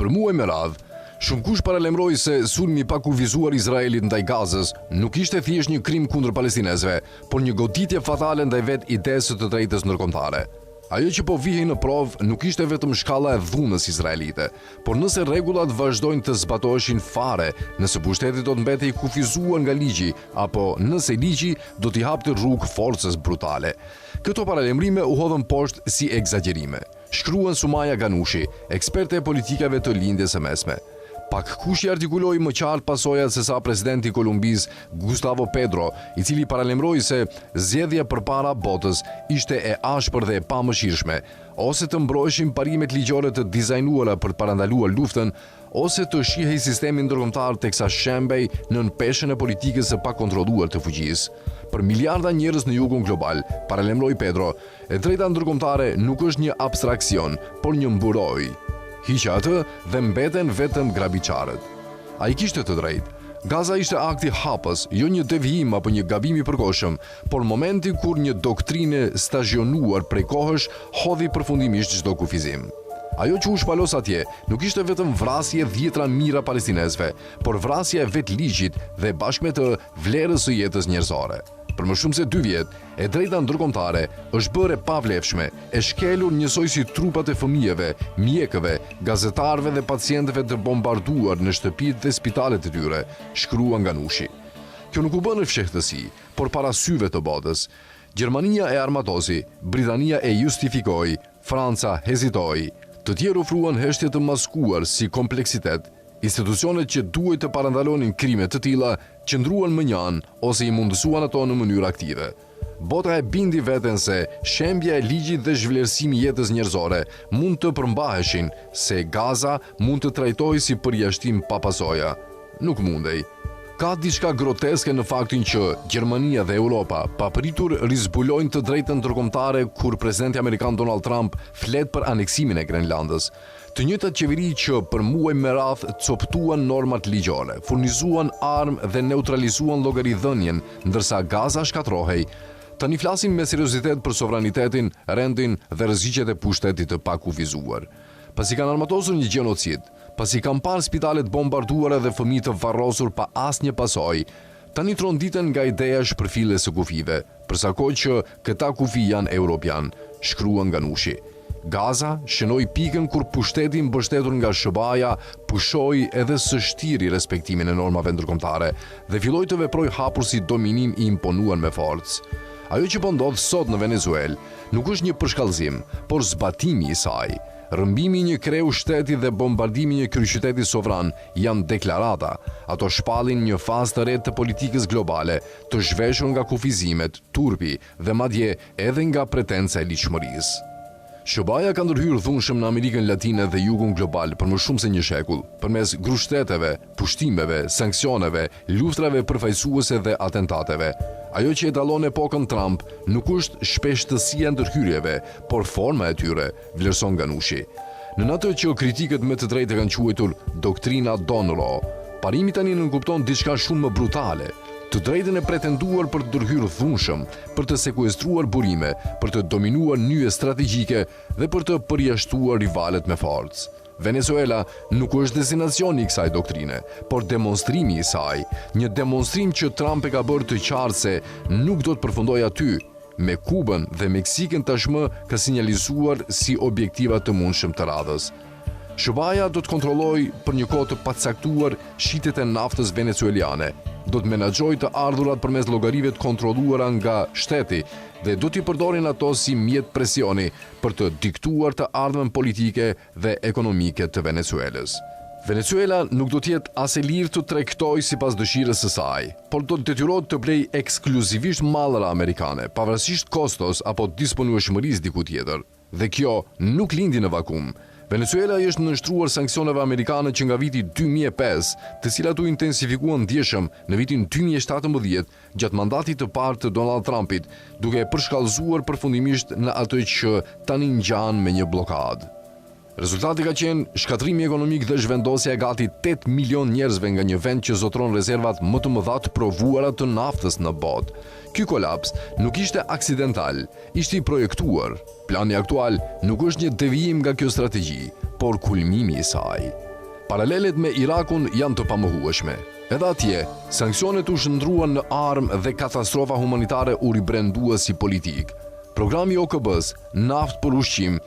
Për muaj me radhë, shumëkush paralajmëroi se sulmi i pakufizuar i Izraelit ndaj Gazës nuk ishte thjesht një krim kundër palestinezëve, por një goditje fatale ndaj vetë idesë së të drejtës ndërkombëtare. Ajo që po vihej në provë nuk ishte vetëm shkalla e dhunës izraelite, por nëse rregullat vazhdojnë të zbatoheshin fare, nëse pushteti do të mbetej i kufizuar nga ligji apo nëse ligji do t'i hapte rrugë forcës brutale. Këto paralajmërime u hodhën poshtë si ekzagjerime. Shkruan Sumaja Ganushi, eksperte e politikave të Lindjes së Mesme. Pak kush i artikuloi më qartë pasojat sesa presidenti i Kolumbisë, Gustavo Petro, i cili paralajmëroi se zgjedhja përpara botës ishte e ashpër dhe e pamëshirshme, ose të mbroheshin parimet ligjore të dizajnuara për të parandaluar luftën, ose të shihej sistemi ndërkombëtar teksa shembej nën peshën e politikës së pakontrolluar të fuqisë. Për miliarda njerëz në jugun global, paralajmëroi Petro, e drejta ndërkombëtare nuk është një abstraksion, por një mburojë. Hiqe atë dhe mbeten vetëm grabitqarët. Ai kishte të drejtë. Gaza ishte akti hapës, jo një devijim apo një gabim i përkohshëm, por momenti kur një doktrinë e stazhionuar prej kohësh hodhi përfundimisht çdo kufizim. Ajo që u shpalos atje nuk ishte vetëm vrasje e dhjetëra mijëra palestinezëve, por vrasja e vetë ligjit dhe bashkë me të vlerës së jetës njerëzore. Për më shumë se dy vjet, e drejta ndërkombëtare është bërë e pavlefshme, e shkelur njësoj si trupat e fëmijëve, mjekëve, gazetarëve dhe pacientëve të bombarduar në shtëpitë dhe spitalet e tyre, shkruan Ganushi. Kjo nuk u bë në fshehtësi, por para syve të botës. Gjermania e armatosi, Britania e justifikoi, Franca hezitoi. Të tjerë ofruan heshtje të maskuar si kompleksitet. Institucionet që duhej të parandalonin krime të tilla qëndruan mënjanë ose i mundësuan ato në mënyrë aktive. Bota e bindi veten se shembja e ligjit dhe zhvlerësimi i jetës njerëzore mund të përmbaheshin, se Gaza mund të trajtohej si përjashtim pa pasoja. Nuk mundej. Ka diçka groteske në faktin që Gjermania dhe Europa papritur rizbulojnë të drejtën ndërkombëtare kur presidenti amerikan Donald Trump flet për aneksimin e Grenlandës. Të njëjtat qeveri që për muaj me radhë copëtuan normat ligjore, furnizuan armë dhe neutralizuan llogaridhënien ndërsa Gaza shkatërrohej, tani flasin me seriozitet për sovranitetin, rendin dhe rreziqet e pushtetit të pakufizuar. Pasi kanë armatosur një gjenocid, pasi kanë parë spitale të bombarduara dhe fëmijë të varrosur pa asnjë pasojë, tani tronditen nga ideja e shpërfilljes së kufijve, për sa kohë që këta kufij janë europianë, shkruan Ganushi. Gaza shënoi pikën kur pushteti i mbështetur nga SHBA-ja pushoi edhe së shtiri respektimin e normave ndërkombëtare dhe filloi të veprojë hapur si dominim i imponuar me forcë. Ajo që po ndodh sot në Venezuelë nuk është një përshkallëzim, por zbatimi i saj. Rrëmbimi i një kreu shteti dhe bombardimi i një kryeqyteti sovran janë deklarata. Ato shpallin një fazë të re të politikës globale, të zhveshur nga kufizimet, turpi dhe madje edhe nga pretenca e ligjshmërisë. SHBA-ja ka ndërhyrë dhunshëm në Amerikën Latine dhe Jugun Global për më shumë se një shekull, përmes grushteteve, pushtimeve, sanksioneve, luftrave përfaqësuese dhe atentateve. Ajo që e dallon epokën Trump nuk është shpeshtësia e ndërhyrjeve, por forma e tyre, vlerëson Ganushi. Nën atë që kritikët me të drejtë e kanë quajtur Doktrina Donroe, parimi tani nënkupton diçka shumë më brutale, të drejtën e pretenduar për të ndërhyrë dhunshëm, për të sekuestruar burime, për të dominuar nyje strategjike dhe për të përjashtuar rivalët me forcë. Venezuela nuk është destinacioni i kësaj doktrine, por demonstrimi i saj, një demonstrim që Trump e ka bërë të qartë se nuk do të përfundojë aty, me Kubën dhe Meksikën tashmë ka sinjalizuar si objektiva të mundshëm të radhës. SHBA-ja do të kontrollojë për një kohë të pacaktuar shitjet e naftës venezueliane, do të menaxhojë të ardhurat përmes llogarive të kontrolluara nga shteti dhe do t'i përdorin ato si mjet presioni për të diktuar të ardhmen politike dhe ekonomike të Venezuelës. Venezuela nuk do të jetë as e lirë të tregtojë sipas dëshirës së saj, por do të detyrohet të blejë ekskluzivisht mallra amerikane, pavarësisht kostos apo disponueshmërisë diku tjetër. Dhe kjo nuk lindi në vakum. Venezuela i është nënshtruar sanksioneve amerikane që nga viti 2005, të cilat u intensifikuan ndjeshëm në vitin 2017 gjatë mandatit të parë të Donald Trumpit, duke e përshkallëzuar përfundimisht në atë që tani ngjan me një bllokadë. Rezultati ka qenë shkatërrimi ekonomik dhe zhvendosja e gati 8 milionë njerëzve nga një vend që zotëron rezervat më të mëdha të provuara të naftës në botë. Ky kolaps nuk ishte aksidental, ishte i projektuar. Plani aktual nuk është një devijim nga kjo strategji, por kulmimi i saj. Paralelet me Irakun janë të pamohueshme. Edhe atje, sanksionet u shndërruan në armë dhe katastrofa humanitare u ribrendua si politikë. Programi i OKB-së, Naftë për ushqim,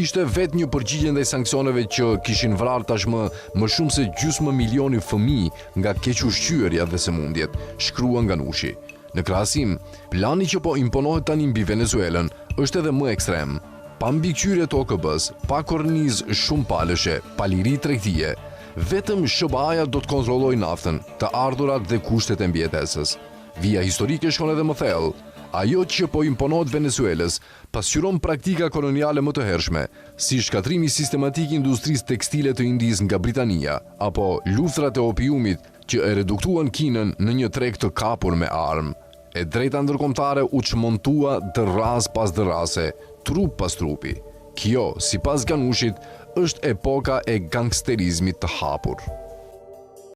ishte vetë një përgjigje ndaj sanksioneve që kishin vrarë tashmë më shumë se gjysmë milioni fëmijë nga kequshqyerja dhe sëmundjet, shkruan Ganushi. Në krahasim, plani që po imponohet tani mbi Venezuelën është edhe më ekstrem. Pa mbikëqyrje të OKB-së, pa kornizë shumëpalëshe, pa liri tregtie, vetëm SHBA-ja do të kontrollojë naftën, të ardhurat dhe kushtet e mbijetesës. Vija historike shkon edhe më thellë. Ajo që po imponohet Venezuelës pasqyron praktika koloniale më të hershme, si shkatërrimi sistematik i industrisë tekstile të Indisë nga Britania, apo luftërat e opiumit që e reduktuan Kinën në një treg të kapur me armë. E drejta ndërkombëtare u çmontua dërrasë pas dërrase, trup pas trupi. Kjo, sipas Ganushit, është epoka e gangsterizmit të hapur.